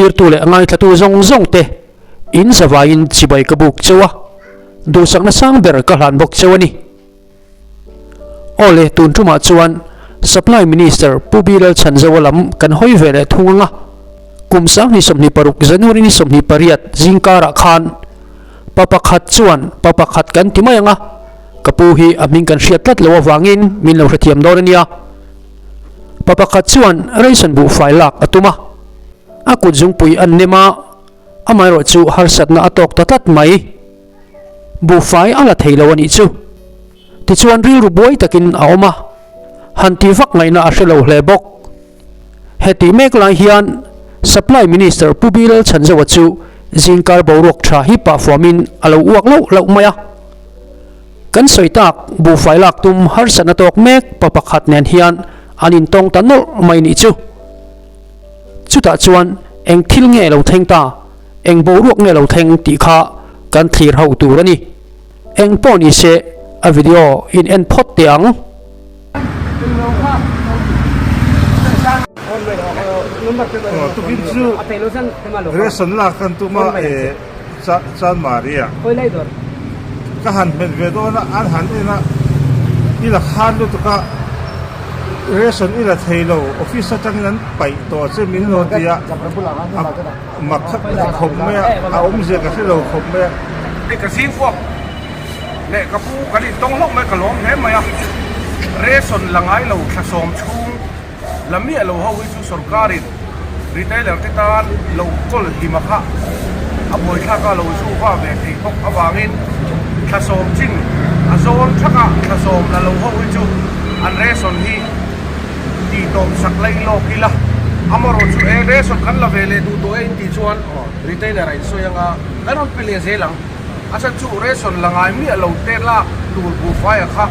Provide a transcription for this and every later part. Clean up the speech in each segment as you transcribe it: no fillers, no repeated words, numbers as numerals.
Thlirtu leh ngaithlatu zawng zawng te in zavaiin chibai ka buk cheu a, duhsakna sang ber ka hlan bawk cheu a ni. Aw le, tun tumah chuan Supply Minister Pu Bilal Chhanzoa lam kan hawi ve leh thung ang a, kum 2026 January ni 28 zingkarah khan pa pakhat chuan pa pakhat kan ti mai ang a, ka pu hi a hming kan hriat tlat lo avangin min lo hrethiam dawn a nia. Pa pakhat chuan ration buhfai lak a tum a, a kut zungpui a nem a, amaherawh chu harsatna a tawk ta tlat mai. Buhfai a la thei lo a nih chu. Tichuan rilru buai takin a awm a, han ti vak ngaihna a hre lo hle bawk. Hetih mek lai hian Supply Minister Pu Bilal Chhanzoa chu zingkar boruak tha hi pah fuamin a lo uak lauh lauh mai a. Kan sawi tak buhfai lak tum harsatna tawk mek pa pakhat nen hian an intawng ta nawlh mai nih chu. Chutah chuan eng thil nge lo thleng ta? Eng boruak nge lo thleng tih kha kan thlir ho tur a ni. Eng pawh ni se a video in en phawt teh ang. Tukin chu ration lak kan tum a Chanmari ah ka han hmet ve dawn a an han en a i la khan lutuk a ration i la thei lo office atangin an paih tawh che min lo ti a. Mak kha ka ti khawp mai a, a awmzia ka hre lo khawp mai a. Hei ka zing fuak leh ka pu kan intawng hlauh mai ka lawm hle mai a, ration la ngai lo thla sawm chhung la miah lo ho hi chu sorkarin retailer te tan lo kawl hlima kha a buaithlak a lo zu va ve thei bawk avangin thla sawm chin a zawn thak a thla sawm la lo ho hi chu an ration hi tih tawp sak laih lawk ila amarawh chu e ration kan la ve leh duh tawh e in tih chuan retailer a insawi anga kan rawn pe leh zel ang a chhan chu ration la ngai miah lo te lak tur buhfai a kha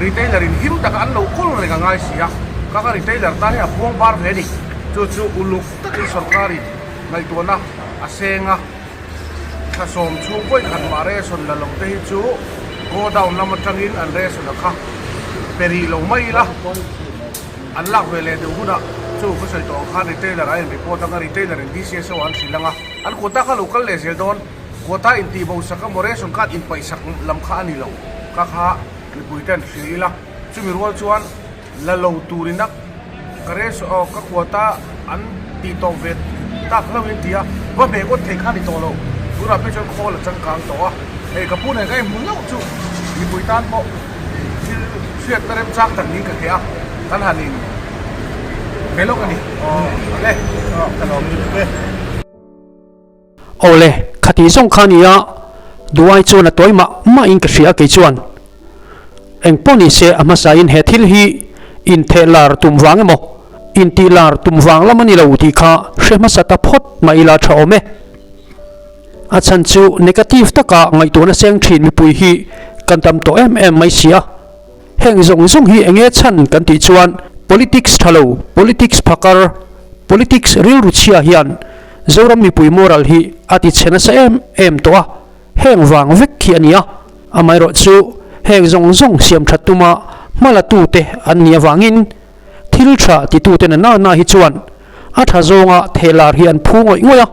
retailer in him taka an lo kawl reng a ngai si a kha kha retailer tan hian a phuang bar ve a ni chu chu uluk takin sorkar in ngaihtuahna a seng a thla sawm chhung vawi khat mah ration la lo te hi chu godown lam atangin an ration a kha pe rih lo mai ila an lak ve leh deuh hunah chu ka sawi tawh ang khan retailer a in report anga retailer in DCSO an hrilh anga an quota kha lo kal leh zel dawn quota in tih bo sak emaw ration card in paih sak lam kha a ni lo kha kha mipui ten hrilh ila chumi rual chuan La lo turin a ka ration aw ka quota an tih tawh ve tak hlauh in ti a, va hmeh ngawt thei kha a ni tawh lo, tunah phei chuan khawl a changkang tawh a, hei ka pu nen ka inhmu hlauh chu mipui tan pawh thil hriatna remchang tak niin ka hria a, kan han in ve lawk a ni aw le aw ka lawm lutuk e. Aw le, khati zawng kha nia, Duai chuan a tawi mah mah in ka hria kei chuan. Eng pawh ni se a hmasa in he thil hi intheh lar tum vang emaw, intih lar tum vang lam a ni lo tih kha hre hmasa ta phawt mah ila tha awm e. A chhan chu negative taka ngaihtuahna seng thin mipui hi kan tam tawh em em mai si a. Heng zawng zawng hi enge chhan kan tih chuan politics tha lo, politics phakar, politics rilru chhia hian Zoram mipui moral hi a ti chhe nasa em em tawh a, heng vang vek khi a ni a. Amaherawh chu heng zawng zawng siam that tuma hma la tute an nih avangin thil tha titute na na na hi chuan a tha zawnga thehlar hi an phu ngawih ngawih a,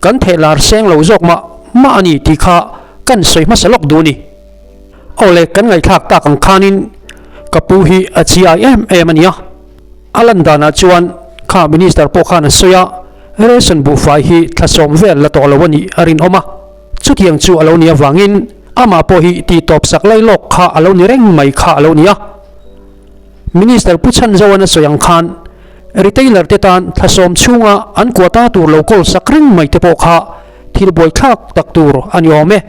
kan thehlar seng lo zawk mah mah a ni tih kha kan sawi hmasa lawk duh a ni. Aw le, kan ngaihthlak tak ang khanin ka pu hi a chi-ai em em a nia. A lan danah chuan kha Minister pawh khan a sawi a, ration buhfai hi thla sawm vel la tawh lo a nih a rinawm a. Chutiang chu a lo nih avangin amah pawh hi tihtawp sak lai lawk kha a lo ni reng mai kha a lo ni a. Minister Pu Chhanzoan a sawi ang khan retailer te tan thla sawm chhunga an quota tur lo kawl sak reng mai te pawh kha thil buaithlak tak tur a ni awm e.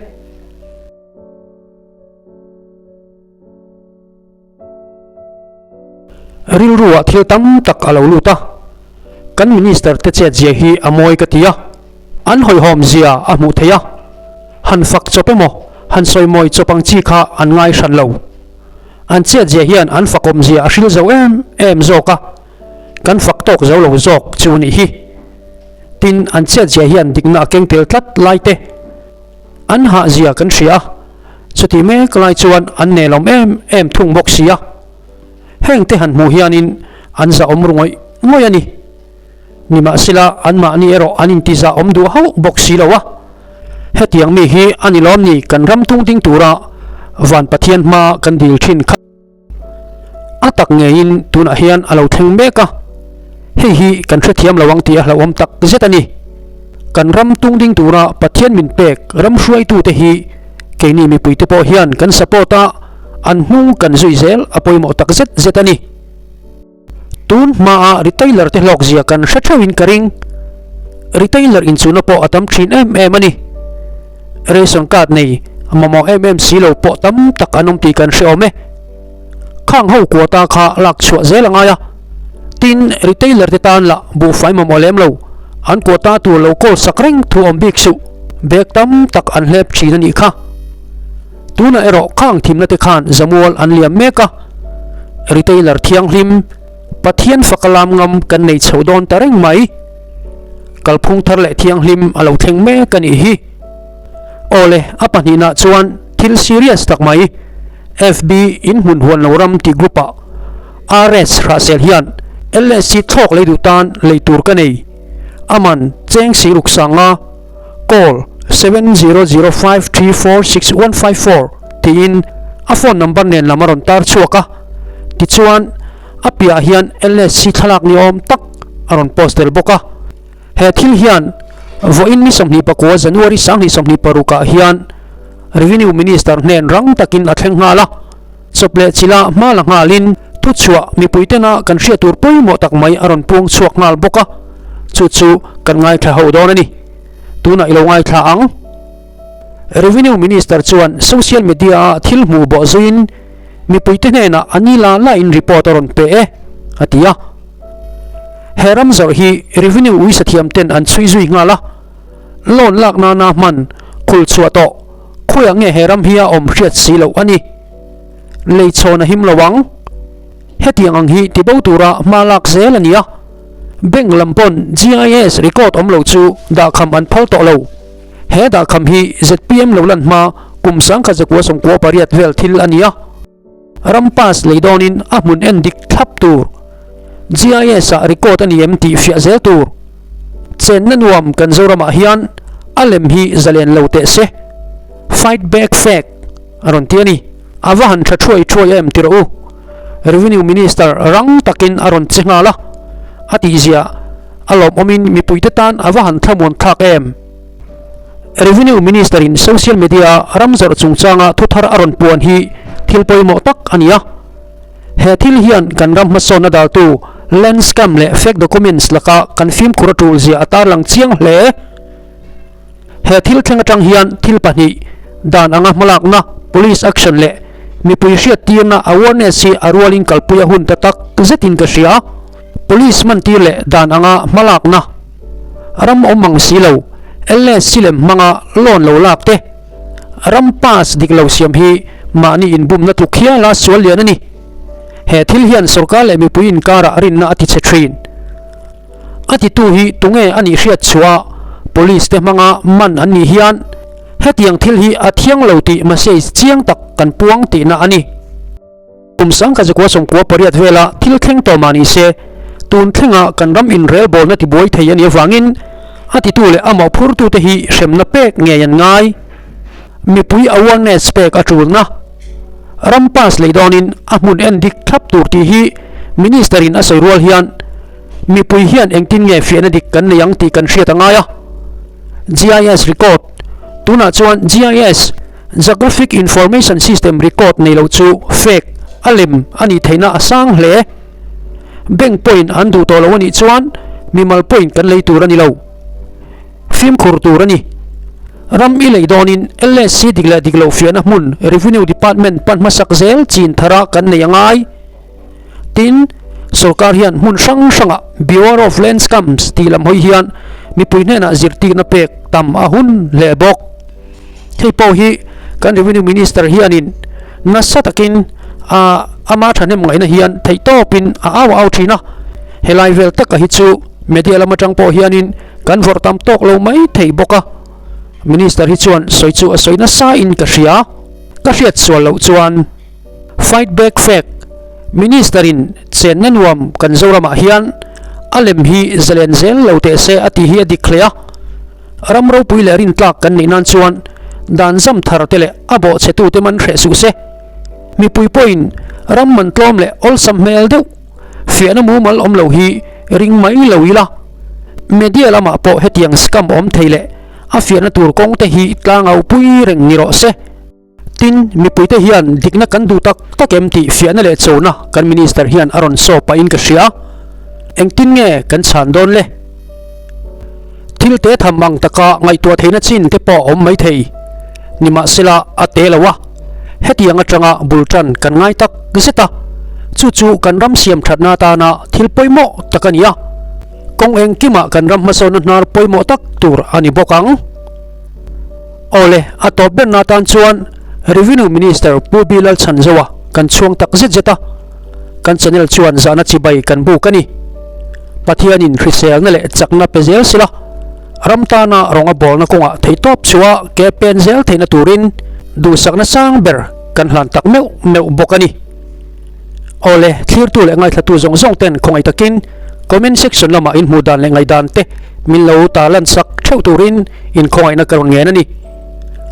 Rilruah thil tam tak a lo lut a, kan Minister te chet zia hi a mawi ka ti a, an hawihhawm zia a hmuh theih a, han fak chawp emaw han sawimawi chawp ang chi kha an ngai hran lo. An chet zia hian an fakawm zia a hril zo em em zawk a, kan fak tawk zo lo zawk chu nih hi. Tin, an chet zia hian dikna a keng tel tlat lai te. An hah zia kan hria a, chuti mek lai chuan an nelawm em em thung bawk si a. Heng te han hmuh hianin an zahawm ru ngawih ngawih a ni. Nimahsela, anmahni erawh an intizah awm duh hauh bawk si lo a. Hetiang mi hi a ni lawm ni kan ram tung ding tura van Pathian hma kan dil thin kha. A tak ngeiin tunah hian a lo thleng mek a, hei hi kan hrethiam lo ang tih a hlauhawm tak zet a ni. Kan ram tung ding tura Pathian min pek ram hruaitute hi keini mipuite pawh hian kan support a, an hnung kan zui zel a pawimawh tak zet zet a ni. Tun hmaa retailer te hlawk zia kan hre theuhin ka ring. Retailer inchuna pawh a tam thin em em a ni. Ration card nei mamawh em em si lo pawh tam tak an awm tih kan hre awm e. Khang ho quota kha lak chhuah zel a ngai a. Tin, retailer te tan lah buhfai mamawh lem lo, an quota tur lo kawl sak reng thu awm bik suh. Bag tam tak an hlep thin a nih kha. Tunah erawh khang thimna te khan zamual an liam mek a, retailer thianghlim, Pathian faka lam ngam kan nei chho dawn ta reng mai. Kalphung thar leh thianghlim a lo thleng mek a nih hi. Awle, a pahnihna chuan thil serious tak mai, FB in hmun huan lo ram ti group ah RS Hrahsel hian LSC thlawk lei duh tan lei tur ka nei, aman cheng siruk sanga, Call, 7005346154 tiin a phone number nen lam a rawn tar chhuak a, tichuan a piahah hian LSC thlalak ni awm tak a rawn post tel bawk a. He thil hian vawiin ni 29 January 2026 ah hian Revenue Minister hnen rang takin a thleng nghal a, chawp leh chila hma la nghalin thuchhuah mipui tena kan hriat tur pawimawh tak mai a rawn puang chhuak nghal bawk a, chu chu kan ngaithla ho dawn a ni. Tunah i lo ngaithla ang. Revenue Minister chuan social media-a thil hmuh bawh zuiin mipuite hnenah a ni la lain report a rawn pe e, a ti a. He ram zawrh hi Revenue uisathiam ten an chhui zui nghal a, loan lak nana hman khul chhuah tawh khawiah nge he ram hi a awm hriat si loh a ni. Lei chhawn a him lo ang. Hetiang ang hi tibo tura hma lak zel a ni a. Bank lam pawn GIS record awm lo chu dahkham an phal tawh lo. He dahkham hi zpm lo lan hma kum 1998 vel thil a ni a. Ram pass lei dawnin a hmun en dik thlap tur. GIS ah record a ni em tih fiah zel tur. Chenna nuam kan Zoramah hian a lem hi zalen lo teh se. Fight back fake a rawn ti a ni. A va han tha thuai thuai em ti rawh u. Revenue Minister rang takin a rawn che nghal a, a tihzia a lawmawmin mipuite tan a va han thlamuan thlak em? Revenue Minister in social media a ram zawrh chungchanga thuthar a rawn puan hi thil pawimawh tak a ni a. He thil hian kan ram hmasawnna daltu land scam leh fake documents laka kan fimkhur a tulzia a tarlang chiang hle. He thil thleng atang hian thil pahnih, dan anga hmalakna, police action, leh mipui hriattirna, awareness, hi a rualin kalpui a hun ta tak zetin ka hria. Police mantir leh dan anga hmalakna ram awm mang si lo, LSC lem hmanga loan lo lak te, ram pass dik lo siam hi mahni inbumna tluk hiala sual lian a ni. He thil hian sorkar leh mipui inkarah rinna a tichhe thin. A titu hi tunge a nih hriat chhuah police te hmanga man an nih hian hetiang thil hi a thiang lo tih message chiang tak kan puang tihna a ni. Kum 1998 vela thil thleng tawh mah ni se, tun thlenga kan ram inrelbawlna tibuai thei a nih avangin a titu leh a mawhphurtute hi hremna pek ngei an ngai. Mipui awareness pek a tulna. Ram pass lei dawnin a hmun en dik thlap tur tih hi Minister in a sawi rual hian mipui hian engtin nge fiahna dik kan nei ang tih kan hriat a ngai a. GIS record, Tunah chuan GIS, Geographic Information System, record nei lo chu fake, a lem, a nih theihna a sang hle. Bank pawhin an duh tawh lo a nih chuan mimal pawhin kan lei tur a ni lo. Fimkhur tur a ni. Ram i lei dawnin LSC dik leh dik loh fiahna hmun Revenue Department pan hmasak zel chin thara kan nei a ngai. Tin, sorkar hian hmun hrang hrangah Bureau of Land Scams tih lam hawi hian mipui hnenah zirtirna pek tam a hun hle bawk. Hei pawh hi kan Revenue Minister hianin nasa takin a ama thahnem ngaihna hian theihtawpin a au a au thin a, helai vel taka hi chu media lam atang pawh hianin kan vawrh tam tawk lo mai thei bawk a. Minister hi chuan sawi chu a sawi nasa in ka hria, ka hriat sual loh chuan. Fight back fake, Minister in chenna nuam kan Zoramah hian A lem hi zalen zel lo teh se a tih hi a dik hle a. Ram ropui leh rintlak kan nih nan chuan dan zam thar te leh a bawhchhetute man hreh suh se. Mipui pawhin ram man tlawm leh awlsam hmel deuh fiahna mumal awm lo hi ring mai lo ila. Media lamah pawh hetiang scam awm thei leh a fiahna tur kawng te hi tlangau pui reng ni rawh se. Tin, mipuite hian dikna kan duh tak tak em tih fiahna leh chona kan Minister hian a rawn saw pahin ka hria. Engtin nge kan chhan dawn le? Thil te tham ang taka ngaihtuah theihna chin te pawh a awm mai thei. Nimahsela, a te lo a, hetiang atanga bul tan kan ngai tak zet a, chu chu kan ram siam thatna atana thil pawimawh tak a ni a, kawng engkimah kan ram hmasawnna hnar pawimawh tak tur a ni bawk ang. Awle, a tawp berna atan chuan Revenue Minister Pu B Lalchhanzoa kan chhuang tak zet zet a, kan channel chuan zahna chibai kan buk a ni. Pathianin hriselna leh chakna pe zel sila, ram tana rawng a bawlna kawngah theihtawp chhuah ke pen zel theihna turin duhsakna sang ber kan hlan tak meuh meuh bawk a ni. Awle, thlirtu leh ngaithlatu zawng zawng ten khawngaih takin comment section lamah in hmuh dan leh ngaihdan te min lo tarlan sak theuh turin in khawngaihna ka rawn ngen a ni.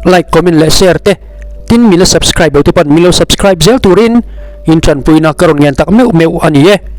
Like, comment leh share te tin min la subscribe lo te pawn min lo subscribe zel turin in tanpuina ka rawn ngen tak meuh meuh a ni e.